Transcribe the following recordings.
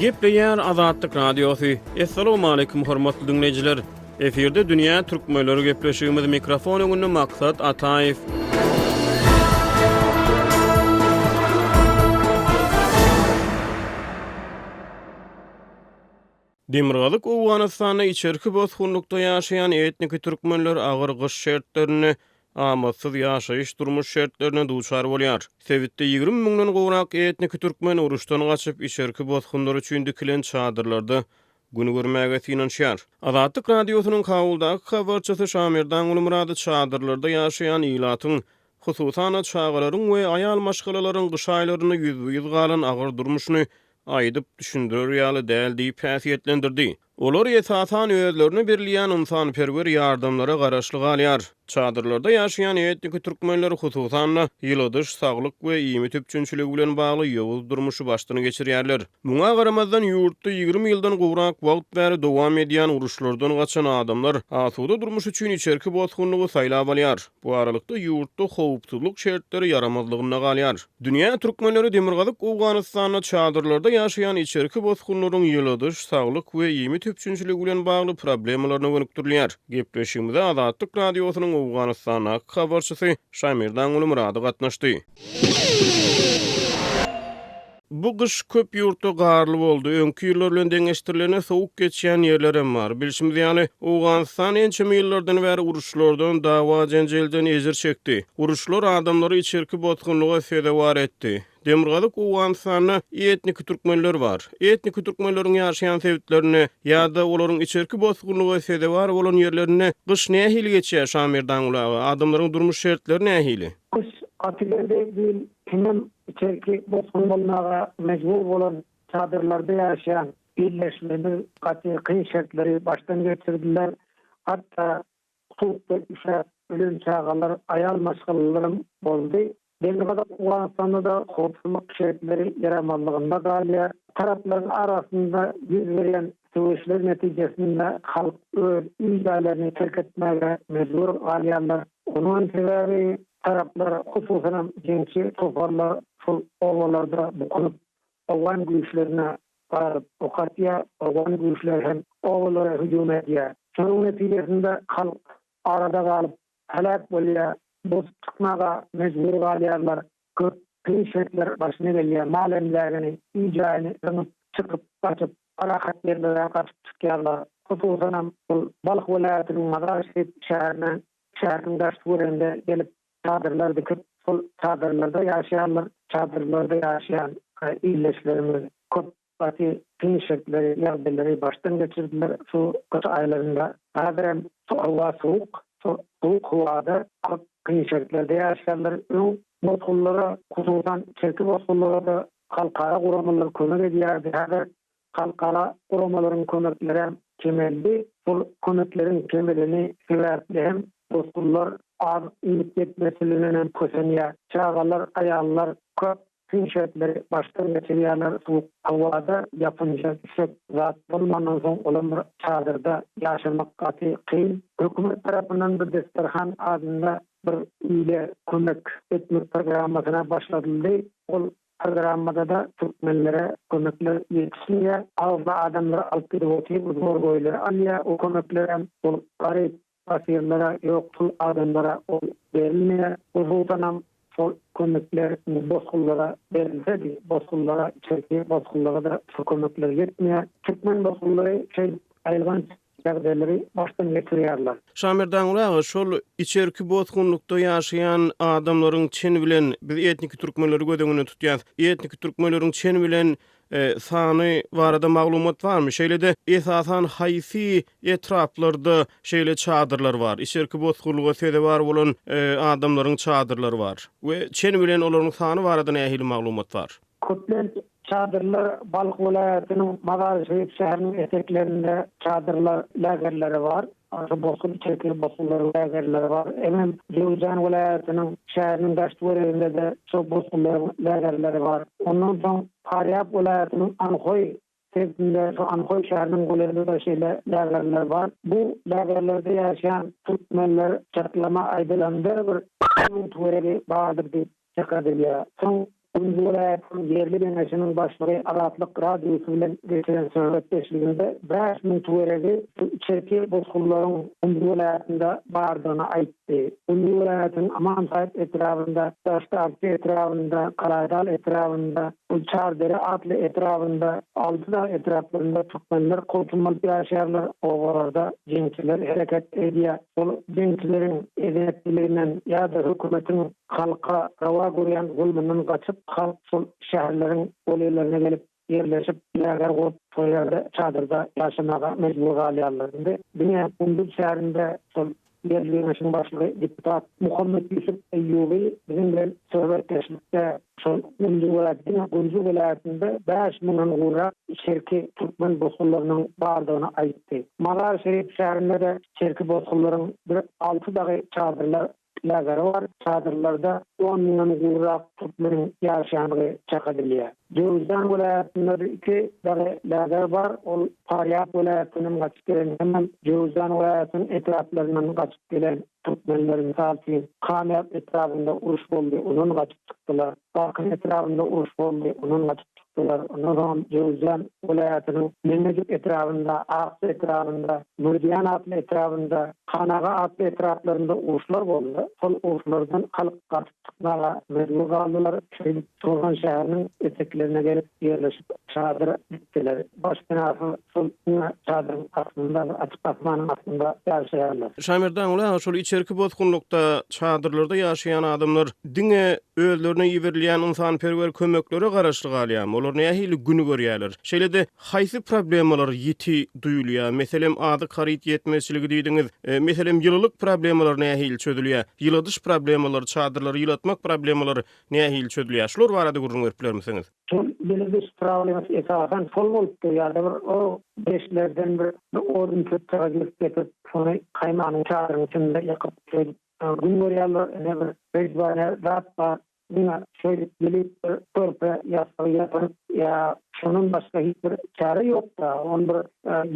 Gepleýär Azatlyk Radiosy. Assalamualaikum hormatly diňleýjiler. Efirde dünýä türkmenleri gepleşigimiz mikrofon öňünde Maksat Ataýew. Demirgazyk Owganystanda içerki bosgunlykda ýaşaýan etniki türkmenler agyr gyş şertlerinde, amatsyz ýaşaýyş-durmuş şertlerine duçar bolýar. Sebitde 20 müňden gowrak etniki türkmen uruşdan gaçyp, içerki bosgunlar üçin dikilen çadyrlarda gün görmäge synanyşýar. Azatlyk Radiosynyň Kabuldaky habarçysy Şamerdan Gulmyrady çadyrlarda ýaşaýan ilatyň, hususan-da, çagalaryň we aýal maşgalalaryň gyş aýlarynda ýüzbe-ýüz galan agyr durmuşyny aýdyp düşündirer ýaly däl diýip häsiýetlendirdi. Olar esasan özlerine berilýän ynsanperwer ýardamlara garaşly galýar. Çadyrlarda ýaşaýan etniki türkmenler hususan-da, ýyladyş, saglyk we iýmit üpjünçiligi bilen bagly ýowuz durmuşy başdan geçirýärler. Muňa garamazdan, ýurtda 20 ýyldan gowrak wagt bäri dowam edýän uruşlardan gaçan adamlar asuda durmuş üçin içerki bosgunlygy saýlap alýar. Bu aralykda, ýurtda howpsuzlyk şertleri ýaramazlygynda galýar. Dünýä türkmenleri Demirgazyk Owganystanda çadyrlarda ýaşaýan içerki bosgunlaryň ýyladyş, saglyk we iýmit üpjünçiligi bilen bagly problemalaryna gönükdirilýär. Gepleşigimize Azatlyk Radiosynyň Owganystandaky habarçysy Şamerdan Gulmyrady gatnaşdy. Bu gyş köp ýurtda garly boldy, öňki ýyllar bilen deňeşdirilende sowuk geçýän ýerlerem bar. Bilşimiz ýaly, Owganystan ençeme ýyllardan bäri uruşlardan, dawa-jenjelden ejir çekdi. Uruşlar adamlary içerki bosgunlyga sezewar etdi. Demirgazyk Owganystanda etniki türkmenler bar. Etniki türkmenleriň ýaşaýan sebitlerinde ýa-da olaryň içerki bosgunlyga sezewar bolan ýerlerinde gyş nähili geçýär, Şamerdanguly aga? Adamlaryň durmuş şertleri nähili? Gyş gaty geldi bu ýyl hemem içerki bosgun bolmaga mejbur bolan çadyrlarda ýaşaýan ildeşlerimiz gaty kyn şertleri başdan geçirdiler. Hatda sowukda üşäp ölen çagalar, aýal maşgalalaram boldy. Demirgazyk Owganystanda-da howpsuzlyk şertleri ýaramazlygynda galýar. Taraplaryň arasynda ýüz berýän söweşler netijesinde halk öz öý-jaýlaryny terk etmäge mejbur galýarlar. Onuňam sebäbi Taraplar, hususanam jeňçi toparlar şol obalarda bukunyp, owgan güýçlerine garyp ok atýar, owgan güýçleri hem obalara hüjüm edýär. Şonuň netijesinde halk arada galyp heläk bolýar, bosup çykmaga mejbur galýarlar, köp kyn şertler başyna gelýär, mal-emlägini, öý-jaýyny zyňyp, çykyp, gaçyp, parahat ýerlere gaçyp çykýarlar. Hususanam şol Balh welaýatynyň Mazar-i-Şerif şäherine Şäheriň daş-töwereginde gelip çadyrlar dikip, şol çadyrlarda ýaşaýarlar. Çadyrlarda ýaşaýan ildeşlerimiz köp gaty kyn şertleri, ýagdaýlary başdan geçirdiler şu gyş aýlarynda. Häzirem howa sowuk, şol sowuk howada köp kyn şertlerde ýaşaýarlar. Öň bosgunlara, hususan içerki bosgunlara-da halkara guramalar kömek edýärdi. Häzir Halkara guramalaryň kömeklerem kemeldi. Şol kömekleriň kemeleni sebäpli hem bosgunlar azyk-iýmit ýetmezçiliginden hem kösenýär. Çagalar, aýallar köp kyn şertleri başdan geçirýärler. Sowuk howada ýapynja düşek zat bolmandan soň olam bir çadyrda ýaşamak gaty kyn. Hökümet tarapyndan bir desterhan adynda bir ile kömek etmek programmasyna başladyldy. Ol Programmada-da türkmenlere kömekler ýetişmeýär. Agzly adamlar alyp gidip otyr, zor goýlary alýar. O kömeklerem ol garyp basyrlara, ýoksul adamlara ol berilmeýär. Hususanam şol kömekler indi bosgunlara berilsedi, bosgunlara, içerki bosgunlara-da şo kömekler ýetmeýär. Türkmen bosgunlary şeýdip aýylganç ýagdaýlary başdan geçirýärler. Şamerdanguly aga, şol içerki bosgunlykda ýaşaýan adamlaryň çen bilen, biz etniki türkmenleri göz öňünde tutýas, etniki türkmenleriň çen bilen sany barada maglumat barmy? Şeýle-de, esasan haýsy etraplarda şeýle çadyrlar bar, içerki bosgunlyga sezewar bolan adamlaryň çadyrlary bar we çen bilen olaryň sany barada nähili maglumat bar? Köplenç çadyrlar Balh welaýatynyň Mazar-i-Şerif şäheriniň eteklerinde çadyrlar lagerleri bar. Şu bosgun içerki bosgunlaryň lagerleri bar. Hemem Jöwüzjan welaýatynyň şäheriniň daş-töwereginde-de şo bosgunlaryň lagerleri bar. Ondan soň Farýab welaýatynyň Anhoý sebitinde şu Anhoý şäheriniň golaýynda-da şeýle lagerler bar. Bu lagerlerde ýaşaýan türkmenler çaklama aýdylanda bir 2000 töweregi bardyr diýip çak edilýär. Soň. Gunduz welaýatynyň ýerli geňeşiniň başlygy Azatlyk Radiosy bilen geçiren söhbetdeşliginde 5000 töweregi şu içerki bosgunlaryň Gunduz welaýatynda bardygyny aýtdy. Gunduz welaýatynyň Amansaýyt etrabynda, Daşdarçy etrabynda, Garaýdal etrabynda, Çardere atly etrabynda, Altydag etraplarynda türkmenler kowçum bolup ýaşaýarlar, obalarda jeňçiler hereket edýär. Şol jeňçileriň eden-etdiliginden ýa-da hökümetiň halka rowa görýän zulmundan gaçyp, halk şol şäherleriň golaýlaryna gelip ýerleşip, läger gurup, şol ýerde çadyrda ýaşamaga mejbur galýarlar. Indi diňe Gunduz şäherinde şol ýerli geňeşiň başlygy deputat Muhammet Ýusup Eýýuby biziň bilen söhbetdeşlikde şol Gunduz welaýaty, diňe Gunduz welaýatynda bäş müňden gowrak içerki türkmen bosgunlarynyň bardygyny aýtdy. Mazar-Şerif şäherinde-de içerki bosgunlaryň bir alty dagy çadyrlar Lägeri bar. Çadyrlarda on müňden gowrak türkmeniň ýaşaýandygy çak edilýär. Jöwüzjan welaýatynda-da iki dagy läger bar. Ol Farýap welaýatyndan gaçyp gelen hemem Jöwüzjan welaýatynyň etraplaryndan gaçyp gelen türkmenler. Mysal üçin, Kamýap etrabynda uruş boldy, ondan gaçyp çykdylar. Balkan etrabynda uruş boldy, ondan gaçyp çykdylar. Ondan soňam Jöwüzjan welaýatynyň Meňňejik etrabynda, Akja etrabynda, Mürdiýan atly etrabynda, Hanaga atly etraplarynda uruşlar boldy. Şol uruşlardan halk gaçyp çykmaga mejbur galdylar. Şeýdip, Çorgan şäheriniň eteklerine gelip ýerleşip, çadyr dikdiler. Baş penasyz şol diňe çadyryň astynda, açyk asmanyň astynda ýaşaýarlar. Şamerdan uly aga, şol içerki bosgunlykda, çadyrlarda ýaşaýan adamlar diňe özlerine iberilýän ynsanperwer kömeklere garaşly galýarmy? Olar nähili gün görýärler? Şeýle-de, haýsy problemalar ýiti duýulýar? Meselem, azyk-haryt ýetmezçiligi diýdiňiz. Meselem, ýylylyk problemalary nähili çözülýär? Ýyladyş problemalary, çadyrlary ýylatmak problemalary nähili çözülýär? Şular barada gürrüň berip bilermisiňiz? Şol ýyladyş problemasy esasan şol bolup durýar-da, bir o deşlerden bir odun çöp-çaga gelip getirip, şony haýmanyň çadyryň içinde ýakyp, şeýdip Gün görýärler, ine bir rejbane zat bar, diňe şeýdip gelip bir körpe ýassygy ýatyryp ýa şondan başga hiç bir çäre ýok-da, ony bir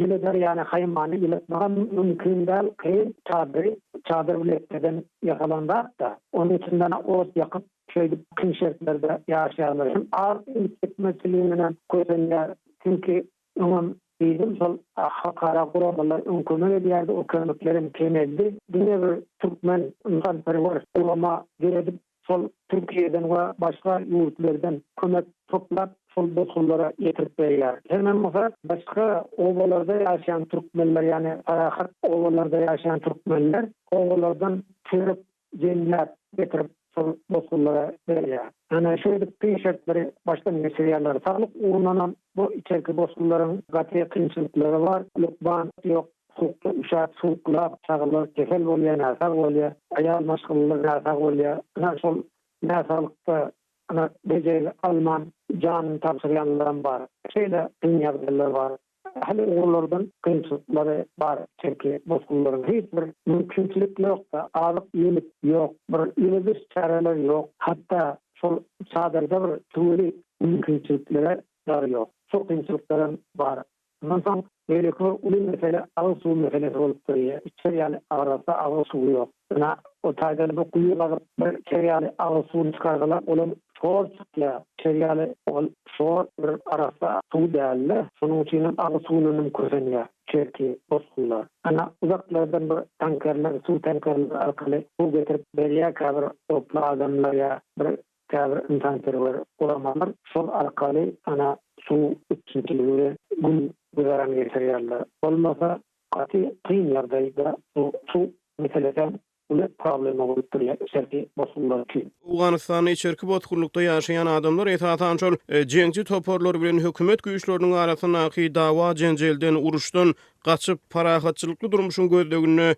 ýyladar ýany haýmany ýylatmagam mümkin däl, kyn, çadyry çadyr biletdeden ýasalan zat-da, onuň içinden ot ýakyp şeýdip kyn şertlerde ýaşaýarlar. Hem az iýmit ýetmezçiligindenem kösenýär, çünki Öňem diýdim, şol halkara guramalar öň kömek edýärdi, o kömeklerem kemeldi. Diňe bir türkmen ynsanperwer gurama döredip, şol Türkiýeden we başga ýurtlardan kömek toplap, şol bosgunlara ýetirip berýär. Hemem bolsa başga obalarda ýaşaýan türkmenler, ýagny parahat obalarda ýaşaýan türkmenler obalardan çörek jemläp getirip şol bosgunlara berýär. Ana şeýdip kyn şertleri başdan geçirýärler. Saglyk ugrundanam bu içerki bosgunlaryň gaty kynçylyklary bar. Lukman ýok, sowukda üşäp, sowuklap çagalar kesel bolýar, näsag bolýar. Aýal maşgalalar näsag bolýar. Ana şol näsaglykda ana bejergi alman janyny tabşyrýanlaram bar. Şeýle kyn ýagdaýlar bar. Ähli ugurlardan kynçylyklary bar çünki bosgunlaryň hiç bir mümkinçilik ýokda azyk iýmit ýok bir ýyladyş çäreler ýok hatda şol çadyrda bir tüweli mümkinçiliklere dagy ýok şo kynçylyklaram bar ondan soň beýleki bir uly mesele agyz suwy meselesi bolup durýar içer ýaly arassa agyz suwy ýok ynha o taýdan bir guýy gazyp bir içer ýaly agyz suwuny çykarsalar olam şor çykýar içer ýaly ol şor bir arassa suw dälde şonuň üçinem agyz suwundanam kösenýär içerki bosgunlar. Ana uzaklardan bir tankerler suw tankerleri arkaly suw getirip berýär käbir gurply adamlar ýa bir käbir ynsanperwer guramalar şol arkaly ana suw üpjünçiligi bilen gün güzeran geçirýärler. Bolmasa gaty kyn ýagdaýda bu suw meselesem uly problema bolup durýar içerki bosgunlar üçin. Owganystanda içerki bosgunlykda ýaşaýan adamlar esasan şol jeňçi toparlar bilen hökümet güýçleriniň arasyndaky dawa-jenjelden, uruşdan gaçyp, parahatçylykly durmuşyň gözleginde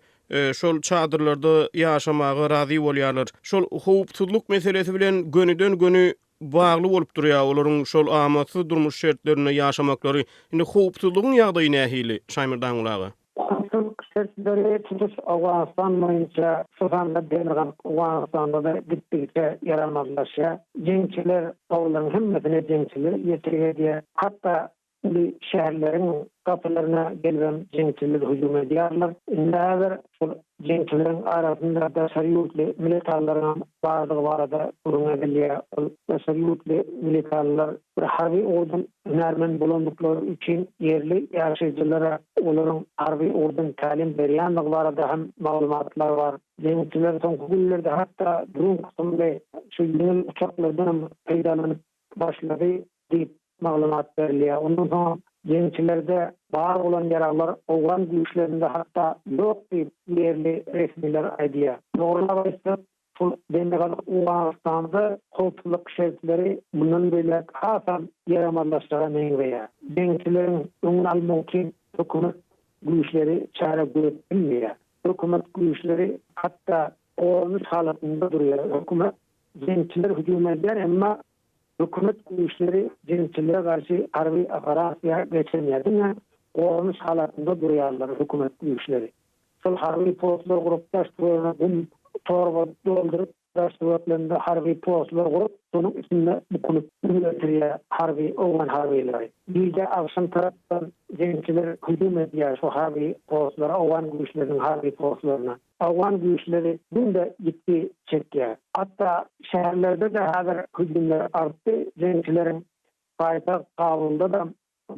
şol çadyrlarda ýaşamaga razy bolýarlar. Şol howpsuzlyk meselesi bilen gönüden-göni bagly bolup durýar olaryň şol amatsyz durmuş şertlerinde ýaşamaklary. Indi howpsuzlygyň ýagdaýy nähili, Şaýmyrdanguly aga? Howpsuzlyk şertleri tutuş Owganystan boýunça, şol sanda Demirgazyk Owganystanda-da gitdigiçe ýaramazlaşýar. Jeňçiler, obalaryň hemmesine jeňçiler ýetik edýär. Hatda uly şäherleriň gapylaryna gelibem jeňçiler hüjüm edýärler. Indi häzir şol. Jeňçileriň arasynda daşary ýurtly militarylaryňam bardygy barada gürrüň edilýär. Ol daşary ýurtly militarylar bir harby ugurdan hünärmen bolandyklary üçin ýerli ýaşaýjylara olaryň harby ugurdan tälim berýändigi barada hem maglumatlar bar. Jeňçiler soňky günlerde hatda dron kysymly şu ýeňil uçaklardanam peýdalanyp başlady diýip maglumat berilýär. Ondan soňam jeňçilerde bar bolan ýaraglar owgan güýçlerinde hatda ýok diýip, ýerli resmiler aýdýar. Dogrulap aýtsak, şol demirgazyk Owganystanda howpsuzlyk şertleri mundan beýläk hasam ýaramazlaşjaga meňzeýär. Jeňçileriň öňüni almak üçin hökümet güýçleri çäre görüp bilmeýär. Hökümet güýçleri hatda goranyş halatynda durýar. Hökümet jeňçiler hüjüm edýär, emma Hökümet güýçleri jeňçilere garşy harby operasiýa geçirmeýär. Diňe goranyş halatynda durýarlar hökümet güýçleri. Şol harby postlar gurup, daş-töweregine gum, torba dolduryp, daş-töwereklerinde harby postlar gurup, şonuň içinde bukulyp gün geçirýär harby owgan harbylary. Gije agşam tarapdan jeňçiler hüjüm edýär şu harby postlara, owgan güýçleriniň harby postlaryna. Owgan güýçleri günde ýitgi çekýär. Hatda şäherlerde-de häzir hüjümler artdy. Jeňçileriň paýtagt Kabulda-da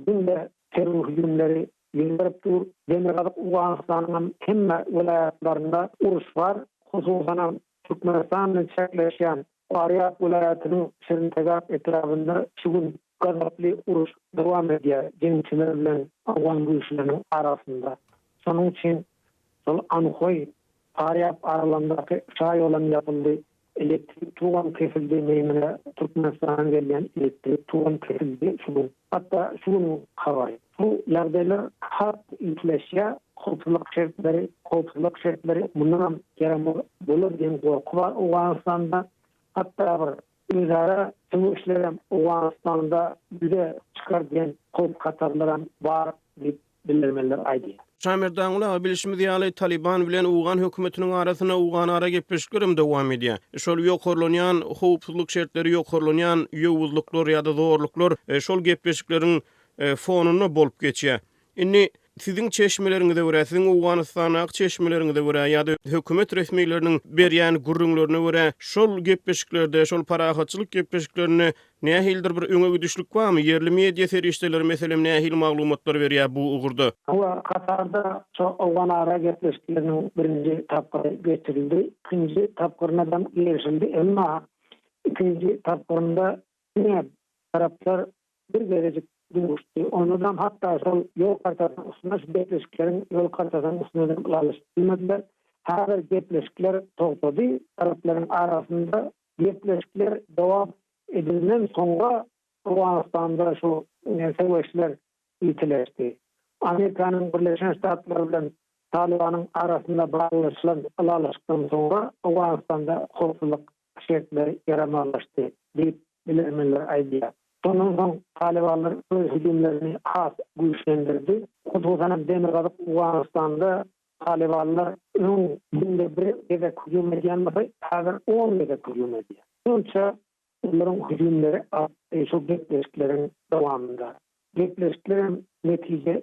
günde terror hüjümleri ýüz berip dur. Demirgazyk Owganystanyňam hemme welaýatlarynda uruş bar. Hususanam Türkmenistan bilen çäkleşýän Farýab welaýatynyň Şirintegap etrabynda şu gün gazaply uruş dowam edýär jeňçiler bilen owgan güýçleriniň arasynda. Şonuň üçin şol Anhoý, Farýab aralygyndaky şaýolam ýapyldy, elektrik togam kesildi, Meýmene Türkmenistandan gelýän elektrik togam kesildi şu gün. Hatda şu günüň habary. Bu ýagdaýlar has ýitileşýär, howpsuzlyk şertleri, howpsuzlyk şertleri mundanam ýaramaz bolar diýen gorky bar Owganystanda. Hatda bir Özara söweşlerem Owganystanda ýüze çykar diýen howp-hatarlaram bar diýip, bilermenler aýdýar. Şamerdanguly aga, bilşimiz ýaly, Talyban bilen owgan hökümetiniň arasynda owganara gepleşiklerem dowam edýär. Şol ýokarlanýan howpsuzlyk şertleri, ýokarlanýan ýowuzlyklar ýa-da zorluklar şol gepleşikleriň fonunda bolup geçýär. Indi siziň çeşmeleriňize görä, siziň Owganystandaky çeşmeleriňize görä ýa-da hökümet resmileriniň berýän gürrüňlerine görä, şol gepleşiklerde, şol parahatçylyk gepleşiklerinde nähilidir bir öňe gidişlik barmy? Ýerli media serişdeleri, meselem, nähili maglumatlar berýär bu ugurda? Hawa, Katarda şo owganara gepleşikleriniň birinji tapgyry geçirildi. Ikinji tapgyrynadam girişildi. Emma ikinji tapgyrynda diňe taraplar Bir gezejik duşdy. Ondanam hatda şol ýol kartasynyň üstünde, şu gepleşikleriň ýol kartasynyň üstünde hem ylalaşyp bilmediler. Häzir gepleşikler togtady. Taraplaryň arasynda gepleşikler dowam edilenden soňra Owganystanda şu söweşler ýitileşdi. Amerikanyň Birleşen Ştatlary bilen Talybanyň arasynda baglaşylan ylalaşykdan soňra Owganystanda howpsuzlyk şertleri ýaramazlaşdy diýip, bilermenler aýdýar. Şondan soň talybanlar öz hüjümlerini has güýçlendirdi. Hususanam demirgazyk Owganystanda talybanlar öň günde bir gezek hüjüm edýän bolsa, häzir on gezek hüjüm edýär. Şonça olaryň hüjümleri artdy şu gepleşikleriň dowamynda. Gepleşiklerem netije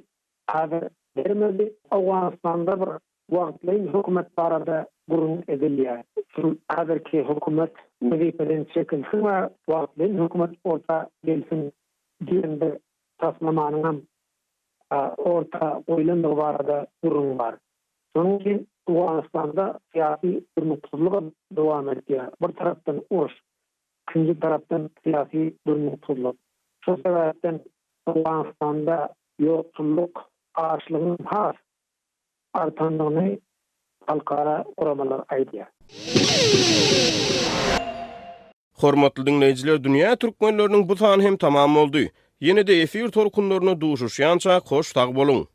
häzir bermedi. Owganystanda bir Wagtlaýyn hökümet barada gürrüň edilýär. Şul häzirki hökümet wezipeden çekilsin we wagtlaýyn hökümet orta gelsin diýen bir taslamanyňam orta goýlandygy barada gürrüň bar. Şonuň üçin Owganystanda syýasy durnuksyzlygam dowam edýär. Bir tarapdan uruş, ikinji tarapdan syýasy durnuksyzlyk. Şol sebäpden Owganystanda ýoksullyk, açlygyň has artandygyny halkara guramalar aýdýar. Hormatly diňleýjiler Dünýä Türkmenleriniň bu sany hem tamam boldy. Ýene-de efir tolkunlarynda duşuşýançak hoş sag boluň.